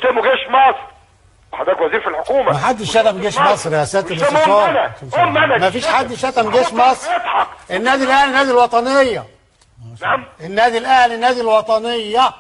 بيشتموا جيش مصر. حضرتك وزير في الحكومة. ما حدش شتم جيش مصر يا سيادة المستشار. ما فيش حد شتم جيش مصر. النادي الاهلي نادي الوطنية. نعم. النادي الاهلي نادي الوطنية.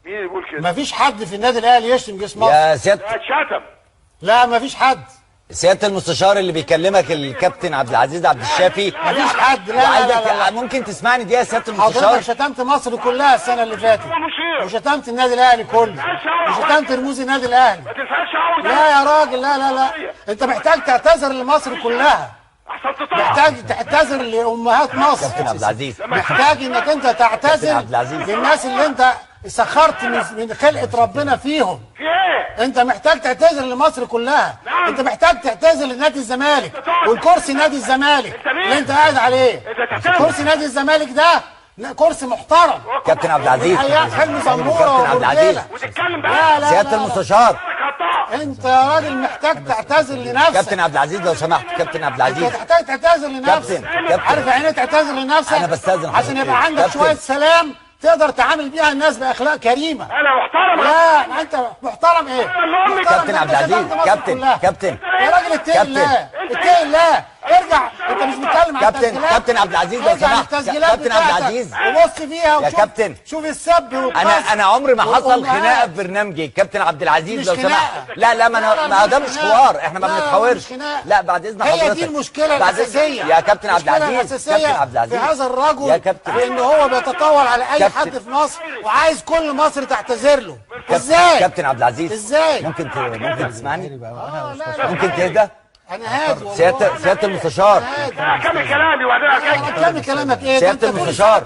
مين اللي بيقول كده؟ ما فيش حد في النادي الاهلي يشتم جيش مصر. يا سيادة اتشتم. لا ما فيش حد. سيادة المستشار اللي بيكلمك الكابتن عبد العزيز عبد الشافي. مفيش حد. لا لا لا, لا. ممكن تسمعني دي يا سيادة المستشار؟ حضرتك شتمت مصر كلها السنة اللي فاتت، وشتمت النادي الاهلي كله، وشتمت رموز النادي الاهلي. لا يا راجل، لا لا لا، انت محتاج تعتذر لمصر كلها، محتاج تعتذر لامهات مصر. كابتن عبد العزيز، محتاج انك انت تعتذر للناس اللي انت سخرت من خلقة ربنا فيهم. انت محتاج تعتذر لمصر كلها. نعم. انت محتاج تعتذر لنادي الزمالك والكرسي نادي الزمالك اللي انت قاعد عليه. كرسي نادي الزمالك ده كرسي محترم. كابتن عبد العزيز، حلمي زنبوره وبرجيله. لا لا، سيادة المستشار، انت يا راجل محتاج تعتذر لنفسك. كابتن عبد العزيز لو سمحت، كابتن عبد العزيز انت محتاج تعتذر لنفسك. كابتن، عارف يعني ايه تعتذر لنفسك؟ انا بستاذن عشان يبقى عندك شوية سلام تقدر تعامل بيها الناس باخلاق كريمة. انا محترم. لا انت محترم ايه؟ كابتن عبد العزيز، كابتن، كابتن يا راجل اتقي الله، اتقي الله، ارجع. انت مش بتتكلم عن التسجيلات. كابتن عبد العزيز لو سمحت، كابتن عبد العزيز وبص فيها وشوف، يا كابتن شوف السب والقذف. انا عمري ما حصل خناقه في برنامجي. كابتن عبد العزيز لو سمحت، لا لا، ما ده مش حوار، احنا ما بنتحاورش. لا بعد اذن حضرتك، هي دي المشكلة الاساسية يا كابتن عبد العزيز. كابتن عبد العزيز في هذا الرجل، يا كابتن، ان هو بيتطاول على اي حد في مصر وعايز كل مصر تعتذر له. ازاي كابتن عبد العزيز؟ ازاي؟ ممكن تسمعني؟ ممكن تهدى؟ انا هادي والله. سيادة المستشار، كمل كلامي وبعدين كمل كلامك. ايه سيادة المستشار؟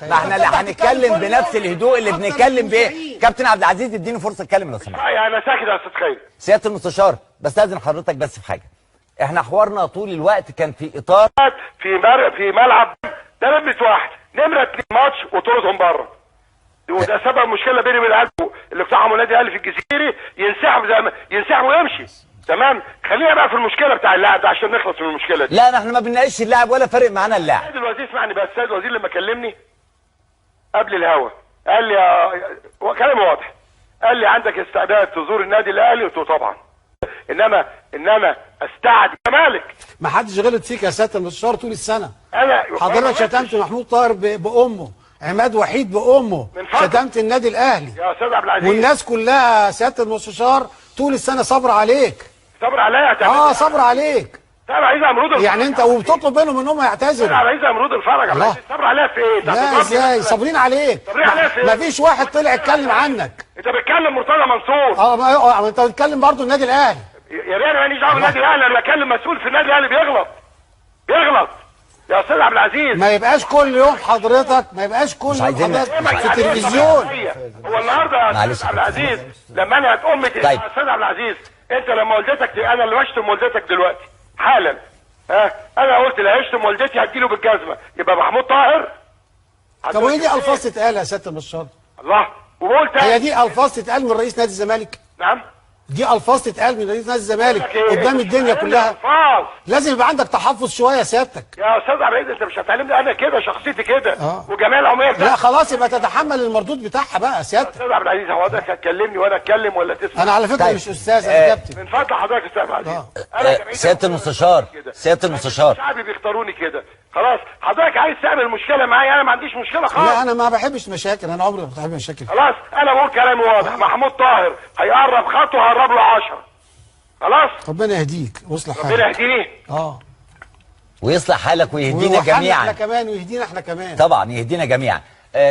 ما احنا اللي هنتكلم بنفس الهدوء اللي بنتكلم بيه. كابتن عبد العزيز اديني فرصة اتكلم لو سمحت. انا ساكت يا استاذ خير. سيادة المستشار بستاذن حضرتك بس في حاجة. احنا حوارنا طول الوقت كان في اطار في ملعب ده نمره واحد، نمره 2 ماتش وطردهم بره، وده سبب مشكلة بيني وبين العيال اللي اقتحموا النادي الاهلي في الجزيرة، ينسحبوا زي ما ينسحبوا ويمشي. تمام، خلينا بقى في المشكلة بتاع اللاعب ده عشان نخلص من المشكلة دي. لا احنا ما بنناقش اللاعب ولا فارق معانا اللاعب. السيد الوزير اسمعني بس، السيد الوزير لما كلمني قبل الهوا قال لي كلامه واضح، قال لي عندك استعداد تزور النادي الاهلي؟ قلت له طبعا، انما استعد مالك. ما حدش غلط فيك يا سيادة المستشار طول السنة. انا حضرتك شتمت محمود طاهر بامه، عماد وحيد بامه، شتمت النادي الاهلي يا استاذ عبد العزيز، والناس كلها سيادة المستشار طول السنة صبر عليك. صبر عليا؟ صبر عليك. صبر عايز امرود الفرج يعني انت، وبتطلب منهم ان هم يعتذروا. عايز امرود الفرج. صبر عليا في ايه؟ لا ازاي صابرين عليك؟ صابرين عليا في ايه؟ مفيش واحد طلع اتكلم عنك. انت بتكلم مرتضى منصور. انت بتتكلم برضه النادي الاهلي. يا ريت انا ماليش دعوه بالنادي الاهلي، انا بكلم مسؤول في النادي الاهلي بيغلط. بيغلط يا استاذ عبد العزيز. ما يبقاش كل يوم حضرتك، ما يبقاش كل يوم حضرتك في التلفزيون. هو النهارده يا استاذ عبد العزيز لما انا هتقوم يا استاذ عبد العزيز، انت لما والدتك، انا اللي بشتم والدتك دلوقتي حالا، ها انا قلت لا هشتم والدتي هتجيله بالجزمه، يبقى محمود طاهر. طب وايه دي الفاظ تتقال يا سيادة المستشار؟ الله، وقلت هي دي الفاظ تتقال من رئيس نادي الزمالك؟ نعم، دي الفاظ تتقال من رئيس نادي الزمالك قدام الدنيا كلها؟ لازم يبقى عندك تحفظ شوية يا سيادتك. يا استاذ عبد العزيز انت مش هتعلمني، انا كده شخصيتي كده وجميع العمومية. لا خلاص يبقى تتحمل المردود بتاعها بقى سيادتك. استاذ عبد العزيز هو حضرتك هتكلمني وانا اتكلم ولا تسمع؟ انا على فكرة طيب. مش استاذ، انا كابتن. من فضل حضرتك يا استاذ عبد العزيز. سيادة المستشار، سيادة المستشار، شعبي بيختاروني كده. خلاص حضرتك عايز تعمل مشكلة معايا، انا ما عنديش مشكلة خالص. لا انا ما بحبش مشاكل، انا عمري ما بحب مشاكل. خلاص انا بقول كلامي واضح، محمود طاهر هيقرب خطوة هقرب له 10. خلاص ربنا يهديك ويصلح حالك. ربنا يهديني ويصلح حالك ويهدينا جميعا. احنا كمان ويهدينا احنا كمان. طبعا يهدينا جميعا.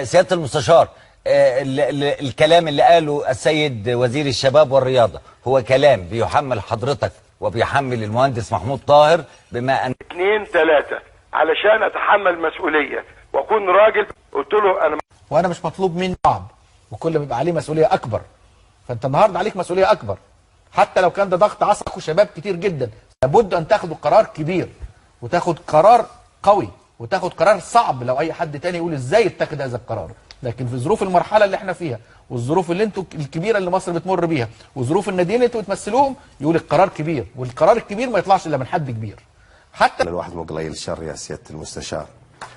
سيادة المستشار، الكلام اللي قاله السيد وزير الشباب والرياضة هو كلام بيحمل حضرتك وبيحمل المهندس محمود طاهر، بما ان 2 3 علشان اتحمل مسؤولية واكون راجل. قلت له انا وانا مش مطلوب مني صعب، وكل ما بيبقى عليه مسؤولية اكبر، فانت النهارده عليك مسؤولية اكبر، حتى لو كان ده ضغط عصق وشباب كتير جدا، لابد ان تاخدوا قرار كبير وتاخد قرار قوي وتاخد قرار صعب. لو اي حد تاني يقول ازاي اتخذ هذا القرار، لكن في ظروف المرحلة اللي احنا فيها والظروف اللي انتوا الكبيرة اللي مصر بتمر بيها وظروف الناديين اللي انتوا بتمثلوهم، يقول القرار كبير، والقرار الكبير ما يطلعش الا من حد كبير. حتى الواحد مو قليل الشر يا سيادة المستشار.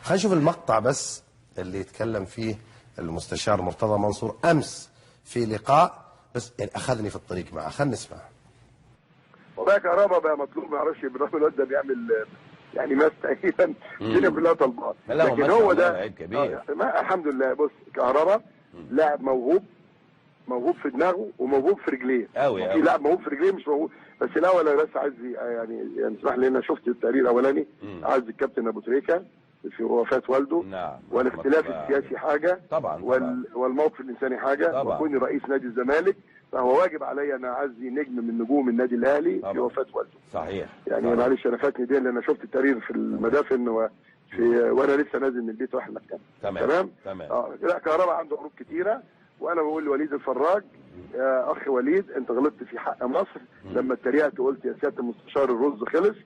خلينا نشوف المقطع بس اللي يتكلم فيه المستشار مرتضى منصور امس في لقاء بس يعني اخذني في الطريق معه. خلينا نسمع. والله كهربا بقى مطلوب، ما اعرفش بالرغم الواد ده بيعمل يعني ماس تقريبا الدنيا كلها طلبان، لكن هو ده لعيب كبير. الحمد لله. بص كهربا لاعب موهوب، موهوب في دماغه وموهوب في رجليه قوي. في لاعب موهوب في رجليه مش موهوب بس. الاول انا بس عايز يعني اسمح لي، انا شفت التقرير الاولاني. عايز الكابتن ابو تريكه في وفاه والده. نعم. والاختلاف السياسي حاجة طبعا، والموقف الانساني حاجة طبعا. وكوني رئيس نادي الزمالك فهو واجب علي ان اعزي نجم من نجوم النادي الاهلي في وفاه والده. صحيح. يعني معلش انا فاتني دي لان انا شفت التقرير في المدافن وانا لسه نازل من البيت رايح المكتب. تمام تمام. لا كهربا عنده عروض كتيرة، وانا بقول لوليد الفراج يا اخ وليد انت غلطت في حق مصر لما اتريقت وقلت يا سيادة المستشار الرز خلص.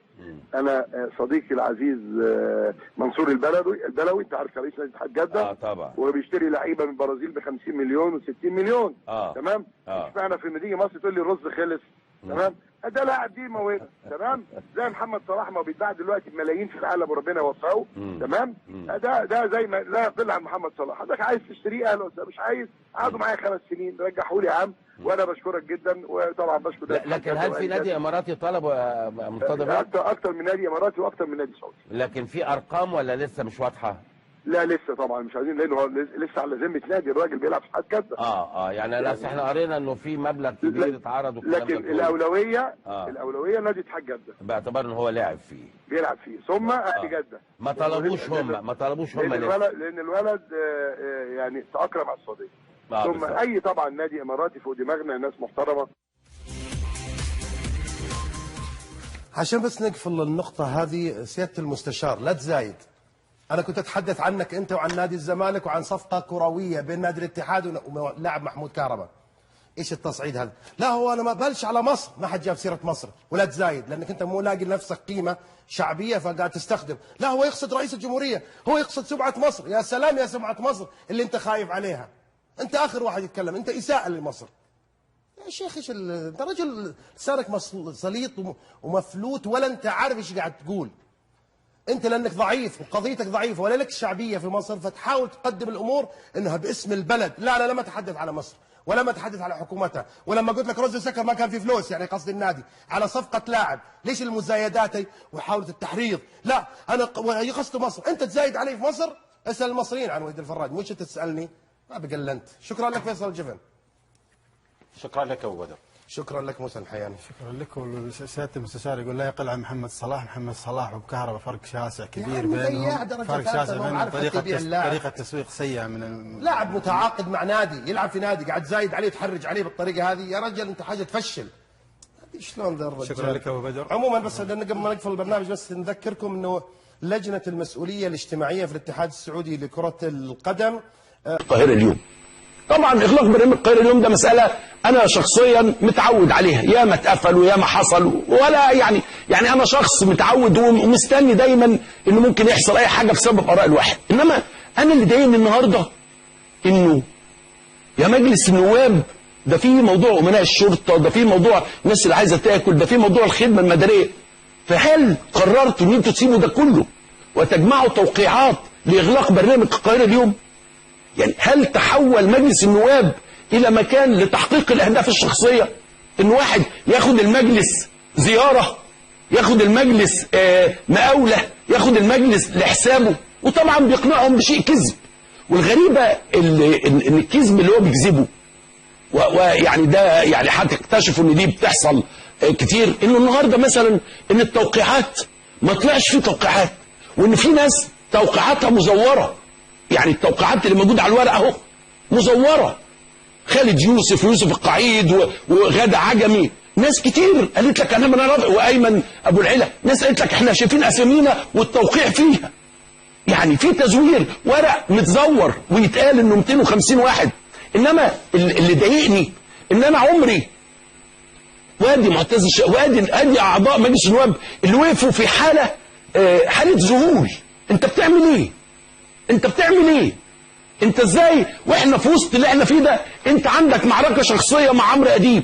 انا صديقي العزيز منصور البلوي انت عارف رئيس نادي اتحاد جده. طبعا. وبيشتري لعيبة من البرازيل ب 50 مليون و60 مليون. تمام. اشمعنى في مدينة مصر تقول لي الرز خلص؟ تمام. ده لاعب دي موهبة. تمام. زي محمد صلاح ما بيتباع دلوقتي بملايين في العالم وربنا يوفقه. تمام. ده زي ما لا يقل عن محمد صلاح. حضرتك عايز تشتريه اهلا وسهلا، مش عايز قعدوا معايا 5 سنين رجحوا لي يا عم، وانا بشكرك جدا. وطبعا بشكر. لكن هل في نادي اماراتي طلبه يا مرتضى بيه؟ اكتر من نادي اماراتي واكتر من نادي سعودي. لكن في ارقام ولا لسه مش واضحة؟ لا لسه طبعا مش عايزين، لانه لسه على ذمه نادي، الراجل بيلعب في حد جده. يعني لا احنا قرينا انه في مبلغ كبير اتعرض والكلام ده، لكن الاولوية الاولوية نادي اتحاد جده باعتبار ان هو لاعب فيه، بيلعب فيه، ثم اهلي جده. ما طلبوش هم، ما طلبوش هم لان الولد يعني تاقلم على السعودية. ثم اي طبعا نادي اماراتي فوق دماغنا، ناس محترمه. عشان بس نقفل النقطة هذه، سيادة المستشار لا تزايد. أنا كنت أتحدث عنك أنت وعن نادي الزمالك وعن صفقة كروية بين نادي الاتحاد ولاعب محمود كهربا. إيش التصعيد هذا؟ لا هو أنا ما بلش على مصر، ما حد جاب سيرة مصر، ولا تزايد لأنك أنت مو لاقي لنفسك قيمة شعبية فقاعد تستخدم. لا هو يقصد رئيس الجمهورية، هو يقصد سمعة مصر. يا سلام يا سمعة مصر اللي أنت خايف عليها. أنت آخر واحد يتكلم، أنت إساءة لمصر. يا شيخ إيش أنت رجل لسانك سليط ومفلوت، ولا أنت عارف إيش قاعد تقول. انت لانك ضعيف وقضيتك ضعيفة ولا لك شعبية في مصر، فتحاول تقدم الامور انها باسم البلد. لا انا لم اتحدث على مصر ولم اتحدث على حكومتها، ولما قلت لك رز وسكر ما كان في فلوس، يعني قصد النادي على صفقة لاعب. ليش المزايدات وحاولة التحريض؟ لا انا قصد مصر، انت تزايد علي في مصر؟ اسال المصريين عن وليد الفراج، مش انت تسالني. ما بقلنت. شكرا لك فيصل الجفن. شكرا لك ابو بدر. شكرا لك موسى الحياني. شكرا لك. وسياده المستشار يقول لا يقل عن محمد صلاح. محمد صلاح وبكهرباء فرق شاسع كبير بينهم، فرق شاسع بينهم، طريقه تسويق سيئه من لاعب متعاقد مع نادي، يلعب في نادي، قاعد زايد عليه تحرج عليه بالطريقة هذه. يا رجل انت حاجة تفشل. شلون ذا الرجال. شكرا لك ابو بدر. عموما بس قبل ما نقفل البرنامج بس نذكركم انه لجنة المسؤولية الاجتماعية في الاتحاد السعودي لكرة القدم القاهرة اليوم. طبعا اغلاق برنامج القاهرة اليوم ده مسالة انا شخصيا متعود عليها، يا ما اتقفل ويا ما حصل، ولا يعني انا شخص متعود ومستني دايما انه ممكن يحصل اي حاجة بسبب اراء الواحد. انما انا اللي ضايقني النهارده انه يا مجلس النواب ده في موضوع امناء الشرطة، ده في موضوع الناس اللي عايزه تاكل، ده في موضوع الخدمة المدنية. فهل قررتوا ان انتوا تسيبوا ده كله وتجمعوا توقيعات لاغلاق برنامج القاهرة اليوم؟ يعني هل تحول مجلس النواب الى مكان لتحقيق الاهداف الشخصية؟ ان واحد ياخد المجلس زيارة، ياخد المجلس مقاوله، ياخد المجلس لحسابه، وطبعا بيقنعهم بشيء كذب. والغريبة ان الكذب اللي هو بيكذبه ويعني ده يعني هتكتشفوا ان دي بتحصل كتير، انه النهارده مثلا ان التوقيعات ما طلعش فيه توقيعات، وان في ناس توقيعاتها مزوره. يعني التوقيعات اللي موجودة على الورق اهو مزوره. خالد يوسف ويوسف القعيد وغادة عجمي، ناس كتير قالت لك انا من رافع، وايمن ابو العلا، ناس قالت لك احنا شايفين اسامينا والتوقيع فيها. يعني في تزوير، ورق متزور ويتقال انه 250 واحد. انما اللي ضايقني ان انا عمري وادي معتز وادي اعضاء مجلس النواب اللي وقفوا في حاله حاله ذهول. انت بتعمل ايه؟ انت بتعمل ايه؟ انت ازاي واحنا في وسط اللي احنا فيه ده انت عندك معركة شخصية مع عمرو اديب؟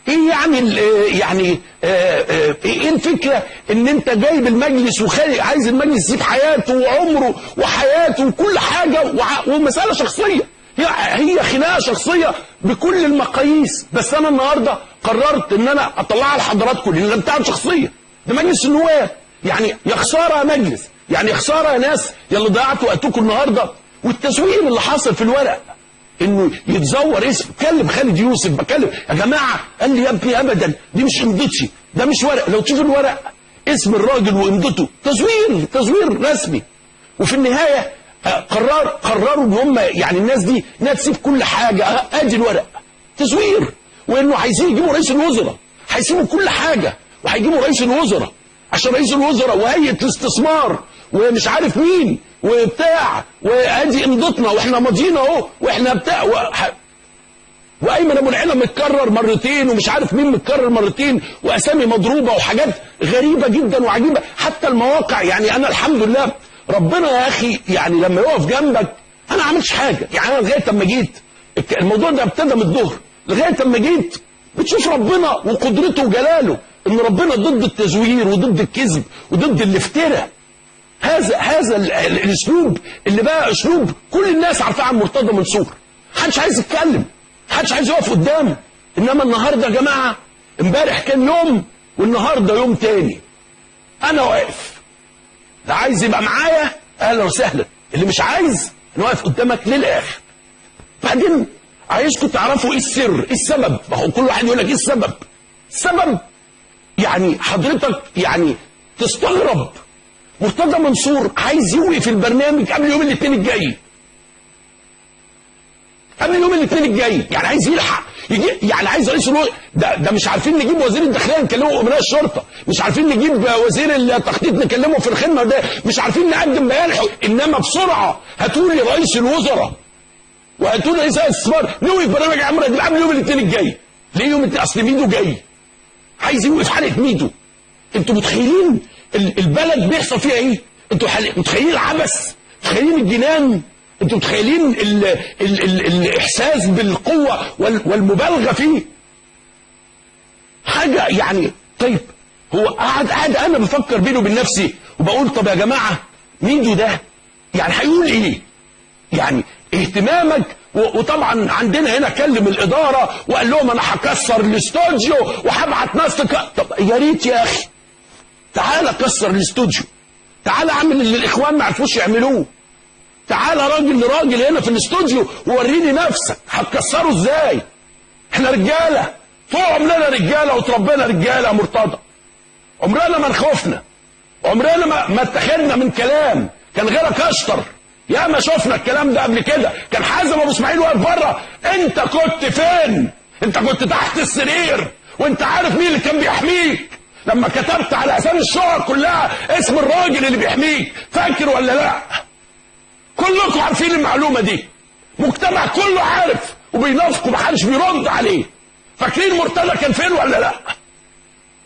ايه يعني يعني ايه الفكرة ان انت جايب المجلس وعايز المجلس يسيب حياته وعمره وحياته وكل حاجة ومسالة شخصية؟ هي خناقه شخصية بكل المقاييس. بس انا النهارده قررت ان انا اطلعها لحضراتكم لان ده بتاع شخصية، ده مجلس النواب. يعني يا خسارة يا مجلس، يعني يا خسارة يا ناس يا اللي ضيعتوا وقتكم النهارده. والتزوير اللي حصل في الورق انه يتزور اسم، كلم خالد يوسف، بكلم يا جماعة، قال لي يا ابني ابدا دي مش امضتي، ده مش ورق، لو تشوف الورق اسم الراجل وامضته، تزوير، تزوير رسمي. وفي النهاية قرروا ان هم يعني الناس دي انها تسيب كل حاجة، ادي الورق تزوير، وانه عايزين يجيبوا رئيس الوزراء، هيسيبوا كل حاجة وهيجيبوا رئيس الوزراء عشان رئيس الوزراء وهيئة الاستثمار ومش عارف مين وبتاع، وادي امضتنا واحنا ماضيين اهو واحنا بتاع وايمن ابو العلا متكرر مرتين ومش عارف مين متكرر مرتين، واسامي مضروبة وحاجات غريبة جدا وعجيبه. حتى المواقع، يعني انا الحمد لله ربنا يا اخي يعني لما يقف جنبك، انا ما عملتش حاجة. يعني انا لغاية اما جيت الموضوع ده ابتدى من الظهر، لغاية اما جيت بتشوف ربنا وقدرته وجلاله، ان ربنا ضد التزوير وضد الكذب وضد الافتراء. هذا الاسلوب اللي بقى اسلوب كل الناس عارفاه عن مرتضى منصور، محدش عايز يتكلم، محدش عايز يقف قدامه. انما النهارده يا جماعة، امبارح كان يوم والنهارده يوم تاني، انا واقف، اللي عايز يبقى معايا اهلا وسهلا، اللي مش عايز انا واقف قدامك للاخر. بعدين عايزكم تعرفوا ايه السر، ايه السبب؟ ما هو كل واحد يقول لك ايه السبب. السبب يعني حضرتك يعني تستغرب، مرتضى منصور عايز يوقف البرنامج قبل يوم الاثنين الجاي، قبل يوم الاثنين الجاي، يعني عايز يلحق يجي، يعني عايز رئيس الوزراء ده مش عارفين نجيب وزير الداخلية نكلمه امناء الشرطة، مش عارفين نجيب وزير التخطيط نكلمه في الخدمة ده، مش عارفين نقدم بيان، انما بسرعة هاتوا لي رئيس الوزراء وهاتوا لي رئيس الاستثمار نوقف برنامج عمرو اديب قبل يوم الاثنين الجاي. ليه يوم الاثنين؟ اصل ميدو جاي، عايز يوقف حلقة ميدو. انتوا متخيلين البلد بيحصل فيها ايه؟ انتوا متخيلين العبث؟ متخيلين الجنان؟ انتوا متخيلين ال ال ال الاحساس بالقوة والمبالغة فيه؟ حاجة يعني. طيب هو قاعد انا بفكر بيني وبين نفسي وبقول طب يا جماعة ميدو ده يعني هيقول ايه؟ يعني اهتمامك. وطبعا عندنا هنا كلم الادارة وقال لهم انا هكسر الاستوديو وهبعت ناس طب يا ريت يا اخي، تعالى كسر الاستوديو، تعالى اعمل اللي الاخوان ما عرفوش يعملوه، تعالى راجل لراجل هنا في الاستوديو ووريني نفسك هتكسره ازاي. احنا رجاله، طول عمرنا رجاله وتربينا رجاله يا مرتضى، عمرنا ما نخوفنا، عمرنا ما اتخذنا من كلام كان غيرك اشطر. يا ما شفنا الكلام ده قبل كده، كان حازم ابو اسماعيل واقف بره، انت كنت فين؟ انت كنت تحت السرير وانت عارف مين اللي كان بيحميك لما كتبت على اسامي الشعر كلها اسم الراجل اللي بيحميك، فاكر ولا لا؟ كلكم عارفين المعلومة دي، مجتمع كله عارف وبينافقوا محدش بيرد عليه. فاكرين مرتضى كان فين ولا لا؟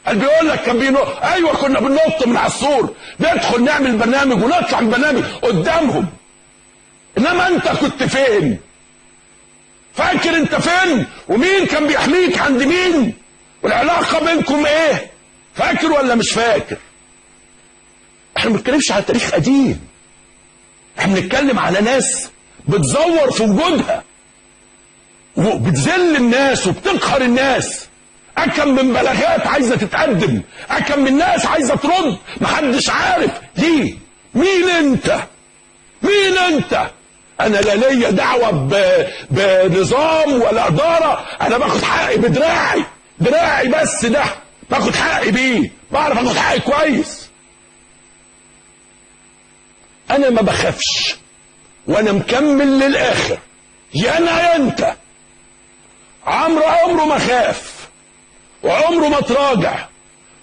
قال بيقول لك كان بينط، ايوه كنا بننط من على السور، ندخل نعمل برنامج ونطلع من برنامج قدامهم. انما انت كنت فين؟ فاكر انت فين؟ ومين كان بيحميك عند مين؟ والعلاقة بينكم ايه؟ فاكر ولا مش فاكر؟ احنا ما بنتكلمش على تاريخ قديم، احنا بنتكلم على ناس بتزور في وجودها وبتذل الناس وبتقهر الناس. اكم من بلاغات عايزه تتقدم، اكم من ناس عايزه ترد، محدش عارف ليه. مين انت؟ مين انت؟ انا لا ليا دعوه بنظام ولا ادارة، انا باخد حقي بدراعي، دراعي بس ده باخد حقي بيه، بعرف اخد حقي كويس. انا ما بخافش وانا مكمل للاخر، يا انا يا انت. عمرو عمره ما خاف وعمره ما تراجع،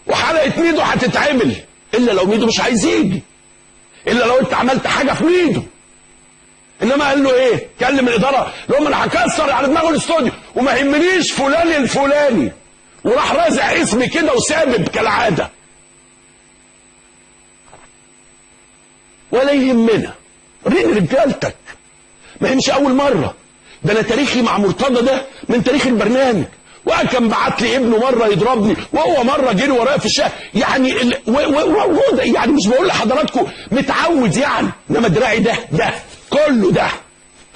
وحلقه ميدو هتتعمل الا لو ميدو مش عايز يجي، الا لو انت عملت حاجة في ميدو. انما قال له ايه؟ كلم الادارة لهم انا هكسر على دماغه الاستوديو وما يهمنيش فلان الفلاني، وراح رازع اسمي كده وسابب كالعادة. ولا يهمنا، وريني رجالتك. ما هي مش اول مرة، ده انا تاريخي مع مرتضى ده من تاريخ البرنامج، وكان بعت لي ابنه مرة يضربني، وهو مرة جري ورايا في الشارع، يعني يعني مش بقول لحضراتكم متعود يعني، انما دراعي ده كله ده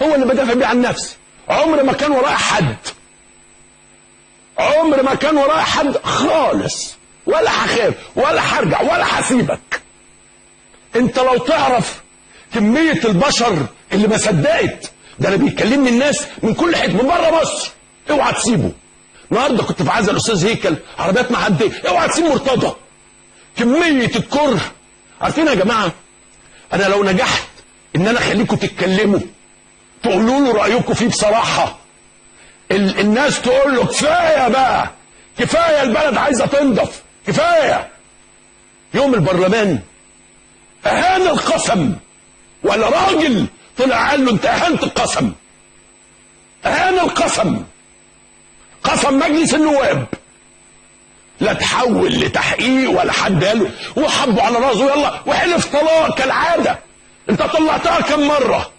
هو اللي بدافع بيه عن نفسي. عمر ما كان ورايا حد، عمر ما كان ورايا حد خالص، ولا هخاف ولا هرجع ولا هسيبك. انت لو تعرف كمية البشر اللي ما صدقت، ده انا بيكلمني الناس من كل حتة من بره مصر، اوعى تسيبه. النهارده كنت في عزا الاستاذ هيكل، عربيات معدية، اوعى تسيب مرتضى. كمية الكره. عارفين يا جماعة، انا لو نجحت ان انا اخليكم تتكلموا تقولوا له رايكم فيه بصراحة، الناس تقول له كفاية بقى، كفاية، البلد عايزه تنضف، كفاية. يوم البرلمان اهان القسم، ولا راجل طلع قال له انت اهنت القسم، اهان القسم، قسم مجلس النواب، لا تحول لتحقيق ولا حد قال له، وحبوا على راسه يلا وحلف طلاق كالعادة. انت طلعتها كم مرة؟